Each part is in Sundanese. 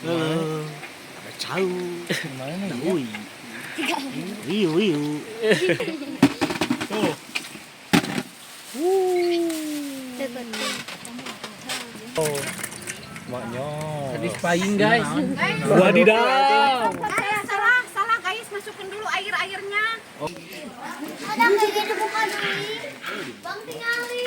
Ada cau. Ui. Iu iu. Tuh. Oh. Maknya. Satisfying, guys. Wadidaw. Salah, salah guys, masukin dulu air-airnya. Ada kayak gitu buka dulu. Bang tingali.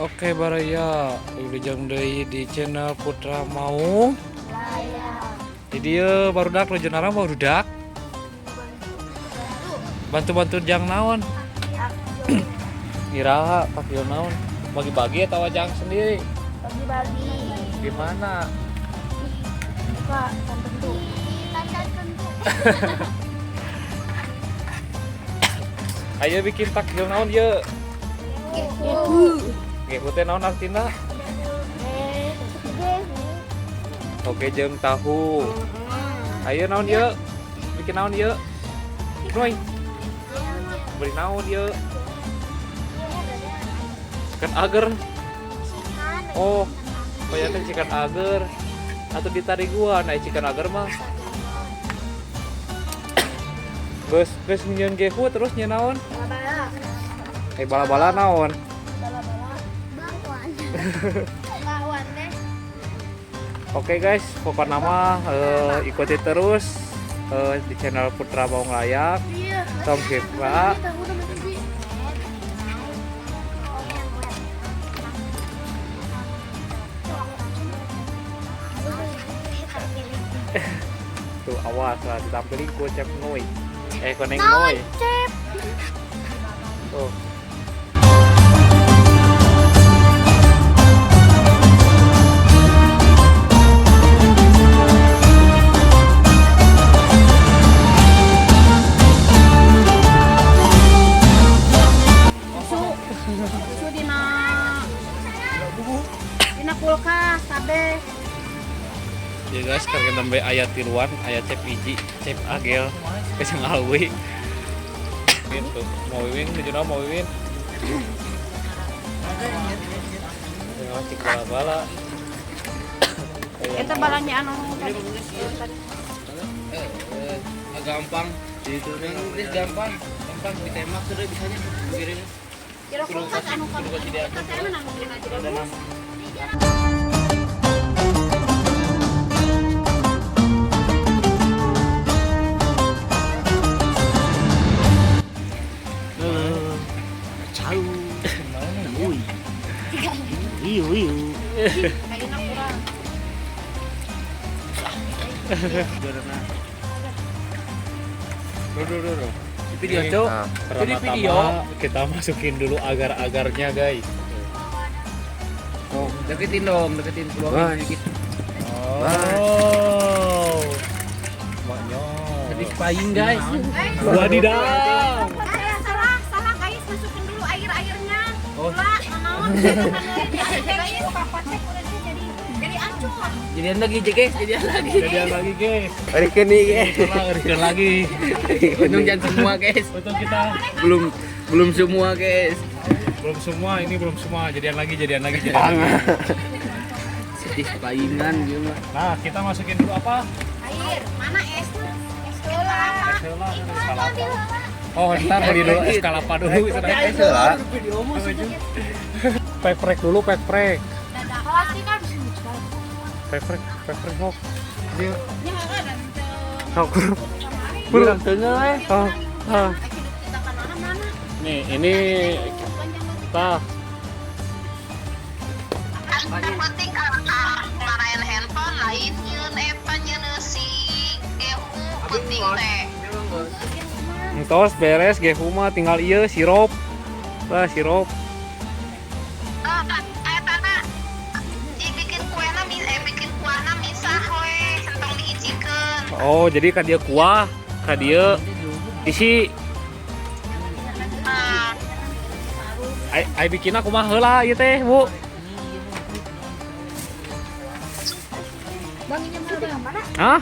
Oke baraya, wilujeng deui di channel Putra Maung. Jadi dieu barudak nuju naon barudak? Bantu-bantu jang naon? Iraha takjil naon? Bagi-bagi atau jang sendiri? Bagi-bagi. Gimana? Buka tentu. Tanda tentu. Ayo bikin takjil naon ye? Gehu. Gehu teh naon artina? Gehu. Oke jeung tahu. Ayo naon ye? Bikin naon ye? Noy, beli naon ye? Chicken agar. Oh, kayaknya chicken agar atau ditarik gua naik chicken agar mah. Geus geus nyieun gehu terus nyieun naon? Bala-bala. Eh bala-bala naon? Bala-bala. Bangkuan. Bangkuan deh. Oke guys, pokoknya mah ikuti terus di channel Putra Maung Layak. Iya. Tong Kipa. Tahu teman sih. Tuh awas lah ditampilin ku Cep Noy. Eh koneng Noy. Cep. Tuh. Susu, susu dina kulkas kabeh. Ya guys, karena nembe aya tiluan, aya cep hiji, cep agel, kacang alwi. Gitu. Mau wiwin, nuju naon mau wiwin? Dengan cik bala-bala. Eta balanya anu tadi. Gampang. Itu gampang. Gampang ditembak sudah bisanya. Kirim. Jero kulkas anu kabeh. Eta teh anu dina jero. Ada cau. Ui. Iu iu. Kayaknya kurang. Duh, duh, duh, duh. Di video, Cok. Nah, Jadi video. pertama-tama kita masukin dulu agar-agarnya guys. Oh, deketin dong, deketin keluarin sedikit. Oh. Maknya. Satisfying, guys. Wadidaw. Salah, salah guys, masukin dulu air-airnya. Oh. Gula, naon, guys, papa cek udah dia jadi ancur. Jadian lagi, guys, jadian lagi. Jadian lagi guys. Balikin nih guys. Ngerikan lagi. Untung jangan semua, guys. Untung kita Belum semua, guys. belum semua, ini belum semua. Jadian lagi, jadian lagi, jadian lagi. Satisfyingan gitu mah. Nah, kita masukin dulu apa? Air, mana es? Es kelapa. Es heula, es kelapa. Oh, ntar beli dulu es kelapa dulu. Es heula. Pek-prek dulu, pek-prek. Pasti kan Pek-prek, pek-prek sok. Dia Ya ada sok. Belum tengah eh. Ah, ah. kita kan mana? Nih, ini tah. Penting kalau marahin handphone lain nyeun eta nyeun si gehu penting teh. Entos beres gehu mah tinggal ieu sirup. Lah sirup. Oh, eta na bikin kuena bikin kuahna misah we entong dihijikeun. Oh, jadi ka dieu kuah, ka dieu isi. Nah, Ai bikinna kumaha heula ieu teh, Bu? Bang ini mana? Hah?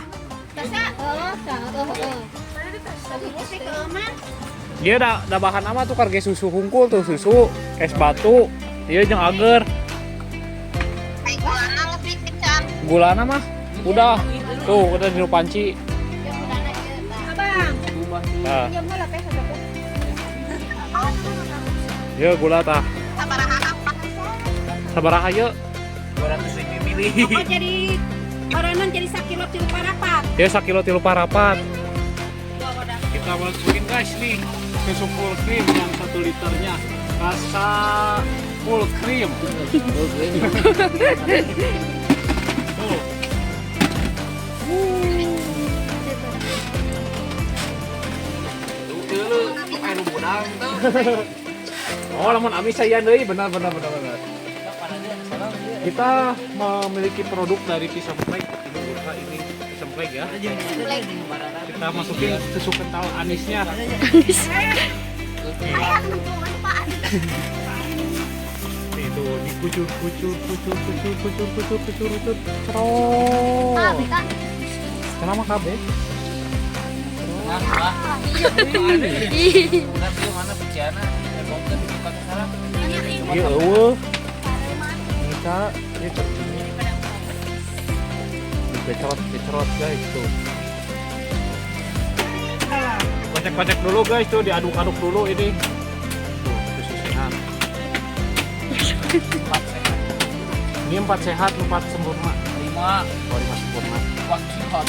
Dia da bahan ama tuh karge susu hungkul tuh susu es batu ieu jeung ager. Gulana mah udah tuh udah di panci. Nah. Ya gula tah. Sabaraha ieu? 200 mili. Oh, jadi orenan jadi sakilo tilu parapat. Ya sakilo tilu parapat. Kita masukin guys nih susu full cream yang 1 liternya rasa full cream. Tuh. Oh, lamun amis saya deui benar. Kita memiliki produk dari pisang flake. Ini bursa ini pisang flake ya. Kita masukin susu kental anisnya. Itu dikucur kucur kucur kucur kucur kucur kucur kucur. Cerot. Kenapa kabeh? Iya, eueuh. Kita dibecerot guys tuh. Kocek-kocek dulu guys tuh, diaduk-aduk dulu ini. Tuh, susu sehat. 4 sehat. Ini 4 sehat, 4 sempurna. 5. Oh, 5 sempurna. 4 sehat.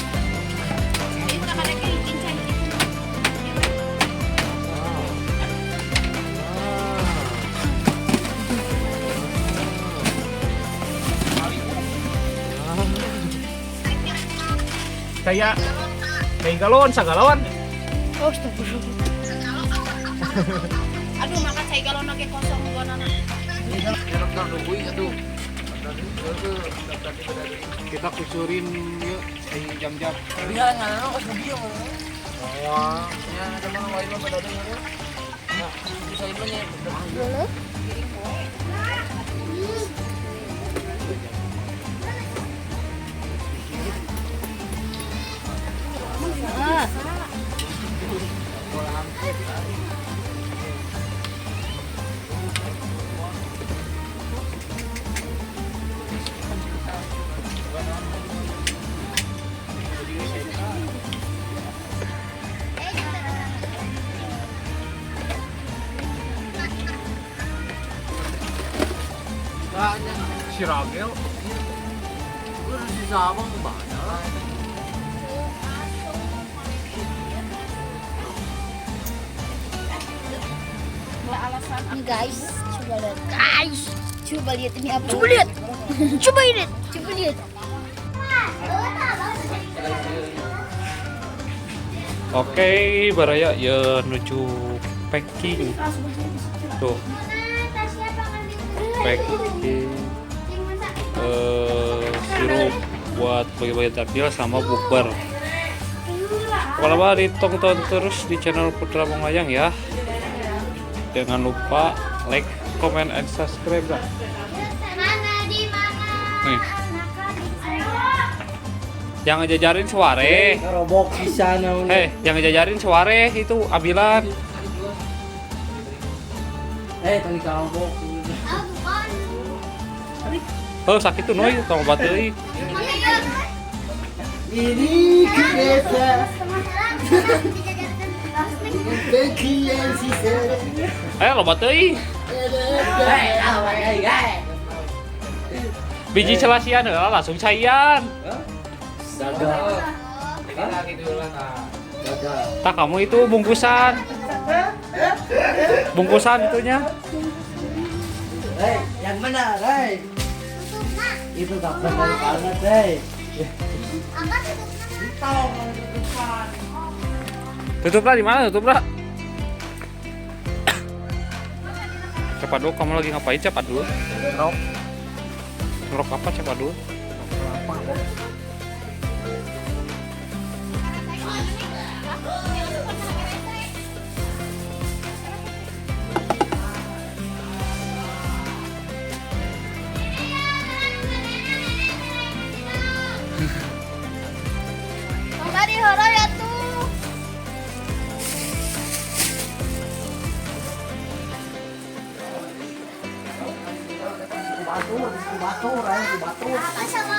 Kayak galon, sagalon. Oh, astagfirullah. Aduh, makan saya galon oke kosong gua nana. Kita kucurin yuk di jam-jam. Iya, nggak kos mobil. Wah. Ya, ada mah wae mah pada ada. Nah, bisa ieu nya. Si Ragel. Si Sabang banyak. Ini guys, coba lihat guys, coba lihat ini apa? Coba lihat, coba lihat, coba lihat. Oke, baraya ya menuju packing. Tuh, packing sirup buat bagi-bagi takjil sama bukber. Kalau ditonton terus di channel Putra Manglayang ya. Jangan lupa like, comment, and subscribe lah. Nih. Yang ngejajarin suare. Hei, yang ngejajarin suare itu Abilan. Tali karobok. Oh, sakit tuh noi, tong obat deui. Ini kereta. Ayo loba teuing. Biji celasian heula langsung caian. Tak kamu itu bungkusan. Bungkusan itunya. Hei, yang mana, hei? Itu kapan dari banget, hei. Tutuplah di mana? Tutuplah. Cepat dulu, kamu lagi ngapain? Cepat dulu. Ngerok. Ngerok apa? Cepat dulu. Apa? Batur, ayo batur. Apa sama?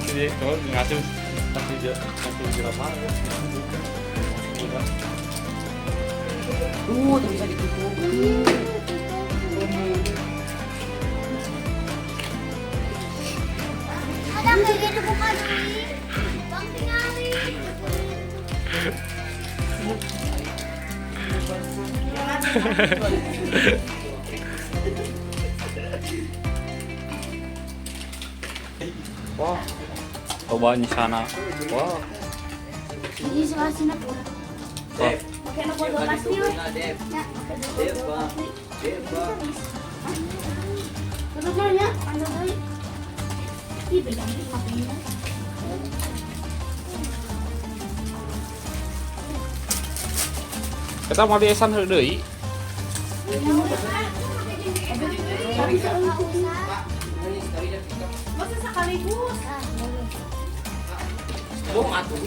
Jadi kalau ngasih kasih drama ya. Tuh bisa ditutup. Ada kayak gitu buka dulu. Bang tinggalin. Wah, coba di sana. Wah. Ini sebelah sini pura. Pakai nomor 12 nih. Ya, pakai nomor 12. Betul ya, panjang kali. Ih, beda nih HP-nya. Kita mau di esan deui. Masa sekaligus? Bong atuh.